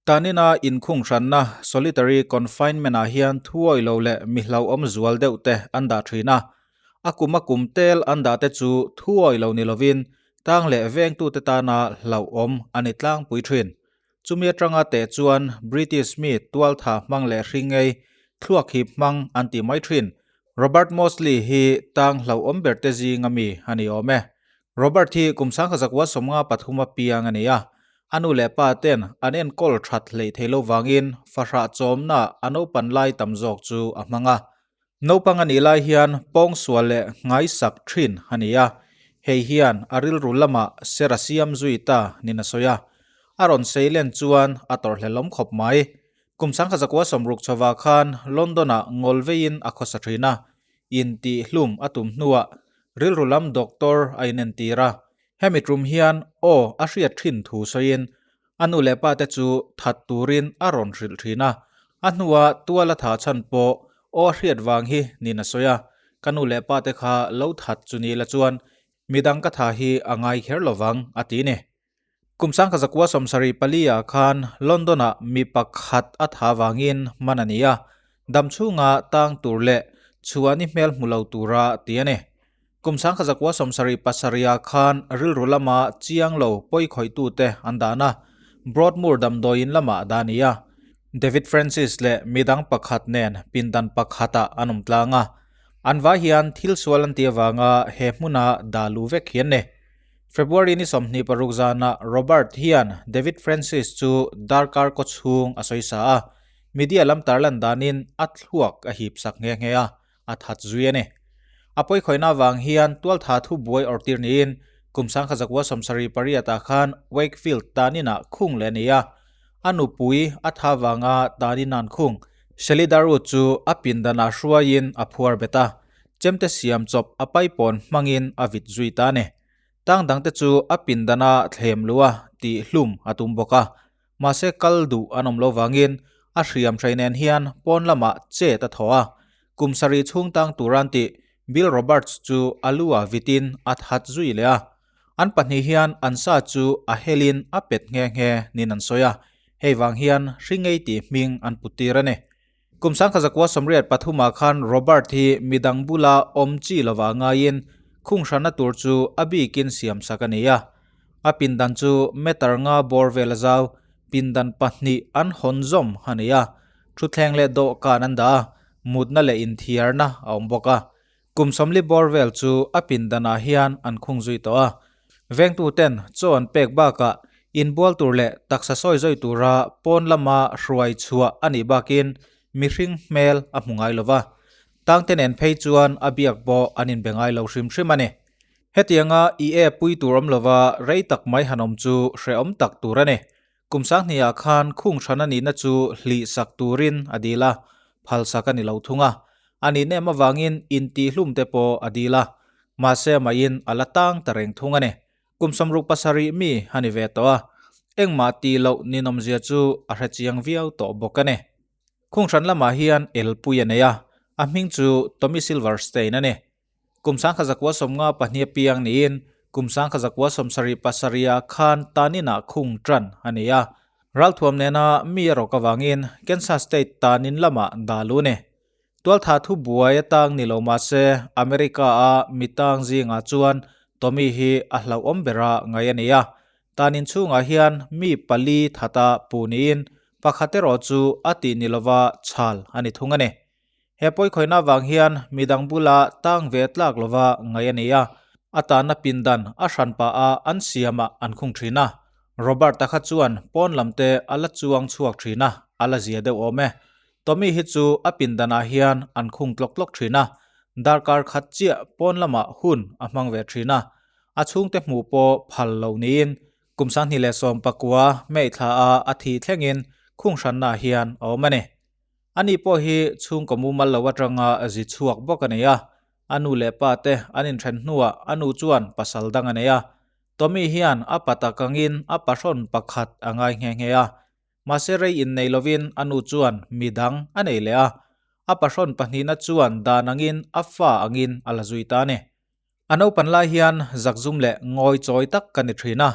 Tanina inkhung hranna, solitary confinement, ah hian thuawi lo leh mi hlauhawm zual deuh te an dah thin a. A kum a kum tel an dah te chu thuawi lo ni lovin tang leh vengtute tana hlauhawm a ni tlangpui thin. Chumi atanga teh chuan British mi tualtha hmang leh hringei thluak hip hmang an ti mai thin. Robert Mosley hi tang hlauhawm ber te zinga mi a ni awm e. Robert hi kum sangkha zakua 53 a piang a ni a, a nu leh pa ten an enkawl that hleih thei lo vangin fahrah chawmna a naupan lai tam zawk chu a hmang a. Naupang a nih lai hian pawngsual leh nghaisak thin a ni a, hei hian a rilru lamah ser a siam zui ta nin a sawi a. A rawn sei len chuan a tawrhhlelawm khawp mai. Kum 1960 chhovah khan London-ah ngawl veiin a khawsa thin a, intihhlum a tum hnuah Rilru lam doctor a inentir a, hemi tum hian aw a hriat thin thu sawiin a nu leh pa te chu that turin a rawn hrilh thin a, a hnua tual a thah chhan pawh aw a hriat vang hi nin a sawi a, ka nu leh pa te kha lo that chu ni la chuan midang ka tha hi a ngai kher lovang a ti ni. Kum 1974 ah khan London-ah mi pakhat a tha vangin man a ni a, dam chhunga tang tur leh chhuani hmel hmu lo tura ti a ni. Kum 1977 ah khan rilru lama chiang lo pawi khawihtute an dan a, Broadmoor damdawiin lamah dah a ni a. David Francis leh midang pakhat nen pindan pakhatah an awm tlang a, an vai hian thil sual an tih avanga he hmuna dah luh vek hi an ni. February ni 26 zanah Robert hian David Francis chu darkar kaw chhung a sawi sa a, media lam tarlan danin a thluak a hip sak nghe nghe a, a that zui a ni. A pawikhawihna avang hian tualtha thu buai awrtir niin kum 1978 ah khan Wakefield taninah khung leh a ni a, a nupui a tha vanga tanin an khung. Shelley Darwood chu a pindanah hruaiin a phuar bet a, Chemte siam chawp a paipawn hmangin a vit zui ta a ni. Tang dangte chu a pindana thlem luh a tih hlum a tum bawk a. Mahse kal duh an awm lo vangin a hriam hrei nen hian pawn lamah chet a thaw a. Kum sarih chhung tang tur an tih Bill Roberts chu a lu ah vitin a that zui leh a. An pahnih hian an sa chu a helin a pet nghe nghe niin an sawi a. Hei vang hian hringei tih hming an put tir a ni. Kum 1983 ah khan Robert hi midang bula awm chi lova ngaiin khung hranna tur chu a bikin siam sak a ni a. A pindan chu meter nga bawr vel a zau, pindan pahnih an hawn zawm a ni a. Thutthleng leh dawhkan an dah a, mutna leh inthiarna a awm bawk a. Kum 40 bawr vel chu a pindanah hian an khung zui tawh a. Vengtuten chaw an pek bakah inbual tur leh taksa sawi zawi tura pawn lama hruai chhuah a nih bakin mihring hmel a hmu ngai lo va. Tangte nen phei chuan a biak pawh an inbe ngai lo hrim hrim a ni. Hetianga i e pui tur awm lova rei tak mai han awm chu hrehawm tak tur a ni. Kum sanghnih khan khung hran a nihna chu hlih sak turin a dil a, phal sak a ni lo thung a. A nih nem avangin intihhlum te pawh a dil a, mahse amahin a la tang ta reng thung a ni. Kum 67 mi a ni ve tawh a, engmah tih loh ninawmzia chu a hre chiang viau tawh bawk a ni. Khung hran lamah hian elpui a nei a, a hming chu Tommy Silverstein a ni. Kum 1952 a piang niin kum 1977 khan taninah khung tan a ni a. Ralthuam nena mi a rawk avangin Kansas State tanin lamah dah lu ni. Tualtha thu buai atang ni lo mahse America-a mi tang zingah chuan Tommy hi a hlauhawm bera ngai a ni a. Tanin chhungah hian mi pali thata puh niin pakhat erawh chu a tih ni lova chhal a ni thung a ni. He pawikhawihna avang hian midang bula tang ve tlak lova ngaih a ni a, a tanna pindan a hran pah a an siamah an khung thin a. Robert-a kha chuan pawn lam te a la chuang chhuak thin a, a la zia deuh awm e. Tommy hi chu a pindanah hian an khung tlawk tlawk thin a, darkar khat chiah pawn lamah hun a hmang ve thin a, a chhungte hmuh pawh phal lo niin kum 2019 May thla a a thih thlengin khung hrannaah hian a awm a ni. Ani pawh hi chhungkaw mumal lo atanga zi chhuak bawk a nei a, a nu leh pa te an inthen hnuah a nu chuan pasal dang a nei a. Tommy hian a pa tak angin a pahrawn pakhat a ngai nghe nghe a. Mahse rei innei lovin a nu chuan mi dang a nei leh a, a pahrawn pahnihna chuan dan angin a fa angin a la zui ta a ni. A naupan lai hian zakzum leh ngawi chawi tak ka ni thin a,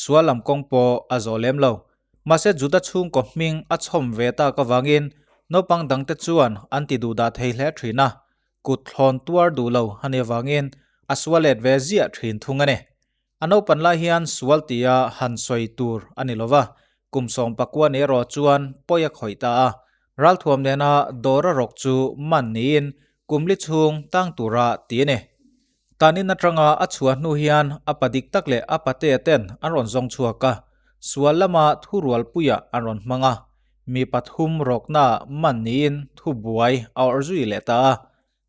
sual lam kawng pawh a zawh lem lo. Mahse Juda chhungkaw hming a chhawm ve tak avangin naupang dangte chuan an ti duhdah thei hle thin a, kut thlawn tuar duh lo a nih avangin a sual let ve ziah thin thung a ni. A naupan lai hian sual tia han sawi tur a ni lova, kum 19 ni erawh chuan pawi a khawih ta a. Ralthuam nena dawr a rawk chu man niin kum li chhung tang tura ti a ni. Tanin atanga a chhuah hnu hian a pa dik tak leh a patea ten an rawn zawng chhuak a, sual lama thurualpuiah an rawn hmang a. Mi pathum rawknaah man niin thubuai a awrh zui leh ta a.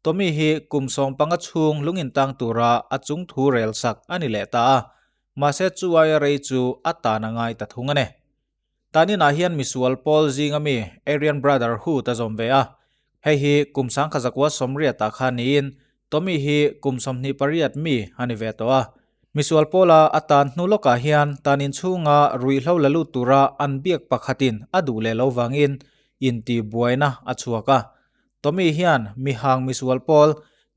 Tommy hi kum 15 chhung lungin tang tura a chung thu rel sak a ni leh ta a, mahse chu aia rei chu a tan a ngai ta thung a ni. Taninah hian misual pawl zinga mi Aryan Brotherhood a zawm ve a, hei hi kum 1980 ah khan niin Tommy hi kum 28 mi a ni ve tawh a. Misual pawla a tan hnu lawkah hian tanin chhunga ruihhlo la lut tura an biak pakhatin a duh leh lo vangin intihbuaina a chhuak a. Tommy hian mihang misual pawl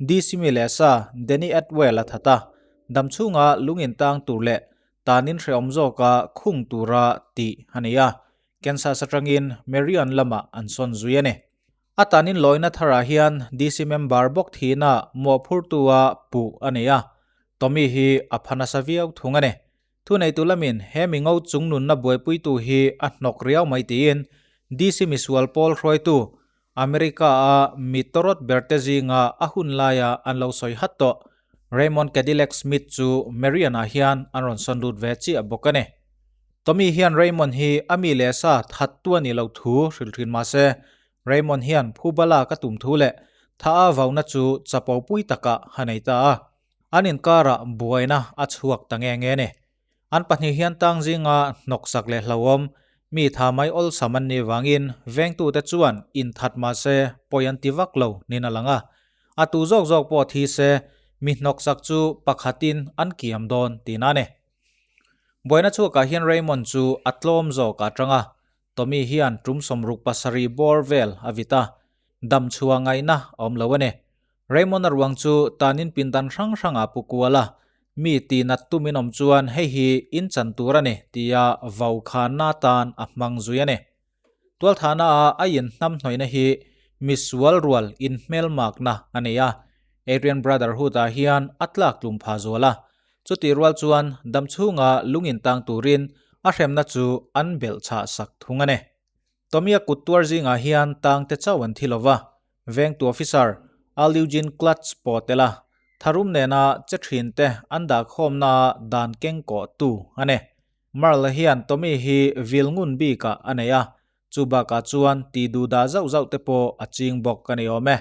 DC mi leh sa Danny Atwell a that a, dam chhunga lungin tang tur leh tanin hrehawm zawka khung tura tih a ni a, Kansas atangin Marion lamah an sawn zui a ni. A tanin lawina tharah hian DC member bawk thihna mawhphurtua puh a ni a, Tommy hi a pha nasa viau thung a ni. Thuneitu lamin he mi ngo chung nunna buaipuitu hi a hnawk riau mai tiin DC misual pawl hruaitu America-a mi tawrawt berte zinga a hun laia an lo sawi hat tawh Raymond Cadillac Smith chu Marion-ah hian an rawn sawn lut ve chiah bawk a ni. Tommy hian Raymond hi a mi leh sa thattu a nih loh thu hrilh thin mah se, Raymond hian phuba lak a tum thu leh tha a vauna chu chapo pui takah a nei ta a. An inkarah buaina a chhuak ta nge nge a ni. An pahnih hian tang zinga hnawksak leh hlauhawm, mi tha mai awlsam an nih vangin vengtute chuan inthat mah se pawi an ti vak lo niin a lang a. A tu zawk zawk pawh thi se mi hnawksak chu pakhatin an kiam dawn tihna a ni. Buaina chhuakah hian Raymond chu a tlawm zawk a tang a, Tommy hian tum 67 bawr vel a vit a, dam chhuah ngaihna a awm lo a ni. Raymond-a ruang chu tanin pindan hrang hrangah pu kual a, mi tihnat tumin awm chuan hei hi in chan tur a ni tia vau khanna atan a hmang zui a ni. Tualthahna a a inhnamhnawihna hi misual rual inhmelmakna a nei a, Aryan Brotherhood-ah hian a tlak tlum pha zual a, chutih rual chuan damchhunga lung intang turin a hremna chu an belhchhah sak thung a ni. Tommy-a kut tuar zingah hian tangte chauh an thi lova, Vengtu officer Al Eugene Clutch pawh tel a, tharum nena che thinte an dahkhawmna dan keng kawhtu a ni. Merle hian Tommy hi vil ngun bikah a nei a, chu bakah chuan tih duhdah zauh zauh te pawh a ching bawk a ni awm e.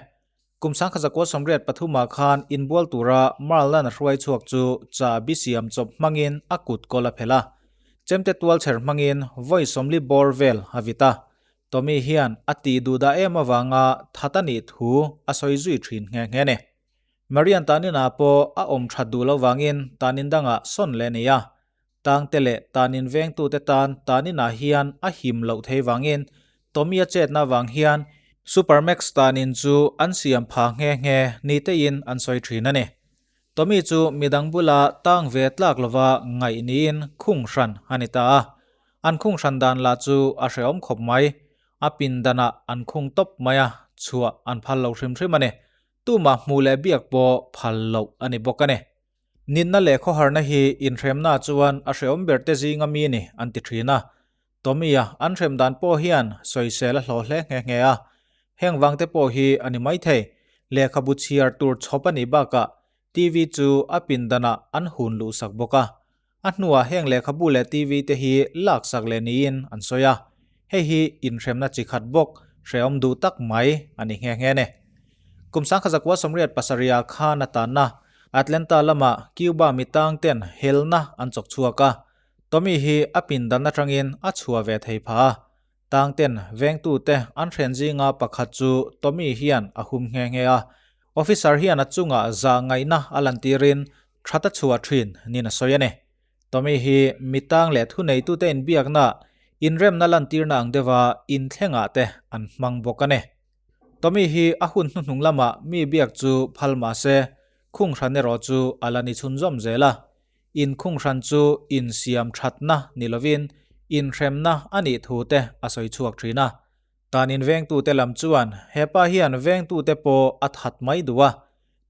Kum 1983 ah khan inbual tura Merle-a'n a hruai chhuak chu chahbi siam chawp hmangin a kut kawl a phelh a, chemte tual chher hmangin vawi 40 bawr vel a vit a, Tommy hian a tih duhdah em avanga that a nih thu a sawi zui thin nghe nghe a ni. Marian taninah pawh a awm that duh loh vangin tanin dangah sawn leh a ni a. Tangte leh tanin vengtute tan taninah hian a him loh thei vangin Tommy a chetna avang hian Supermax tanin chu an siam pha nghe nghe ni tein an sawi thin a ni. Tommy chu midang bula tang ve tlak lova ngaih niin khung hran a ni ta a. An khung hran dan lah chu a hrehawm khawp mai. A pindanah an khung tawp mai a, chhuah an phal lo hrim hrim a ni. Tumah hmuh leh biak pawh phal loh a ni bawk a ni. Ninna leh khawharna hi inhremna chuan a hrehawm ber te zinga mi ni an ti thin a. Tommy-a an hrem dan pawh hian sawisel a hlawh hle nghe nghe a. Heng vangte pawh hi a ni maithei. Lehkhabu chhiar tur chhawp a nih bakah TV chu a pindanah an hun luhsak bawk a. A hnuah heng lehkhabu leh TV te hi laksak leh niin an sawi a. Hei hi inhremna chi khat bawk hrehawm duh tak mai a ni nghe nghe a ni. Kum 1987 ah khan a tanna Atlanta lamah Cuba mitang ten helna an chawk chhuak a. Tommy hi a pindan atangin a chhuah ve thei pha a. Tang ten vengtute an hren zinga pakhat chu Tommy hian a hum nghe nghe a. Officer hian a chungah zah ngaihna a lantirin that a chhuah thin niin a sawi a ni. Tommy hi mitang leh thuneitute inbiakna, inremna lantirna ang deuha inthlengah te an hmang bawk a ni. Tommy hi a hun hnuhnung lamah mi biak chu phal mah se, khung hran erawh chu a la ni chhunzawm zel a. Inkhung hran chu insiam thatna ni lovin inhremna a nih thu te a sawi chhuak thin a. Tanin vengtute lam chuan he pa hian vengtute pawh a that mai duh a,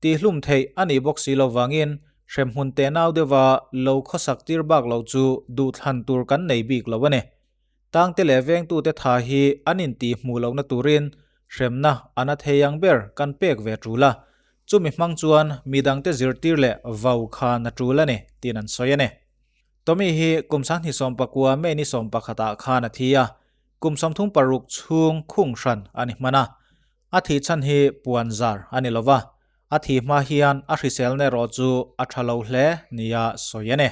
tihhlum theih a nih bawk si lo vangin hremhmun tenau deuha lo khawsak tir bak lo chu duhthlan tur kan nei bik lo a ni. Tangte leh vengtute tha hi an intih hmuh lohna turin hremna a na thei ang ber kan pek ve tul a, chumi hmang chuan midangte zirtir leh vau khan a tul a ni tiin an sawi a ni. Tommy hi kum 2019 May ni 11 ah khan a thi a, kum 36 chhung khung hran a ni hman a. A thih chhan hi puan zar a ni lova, a thih hma hian a hriselna erawh chu a tha lo hle nia sawi a ni.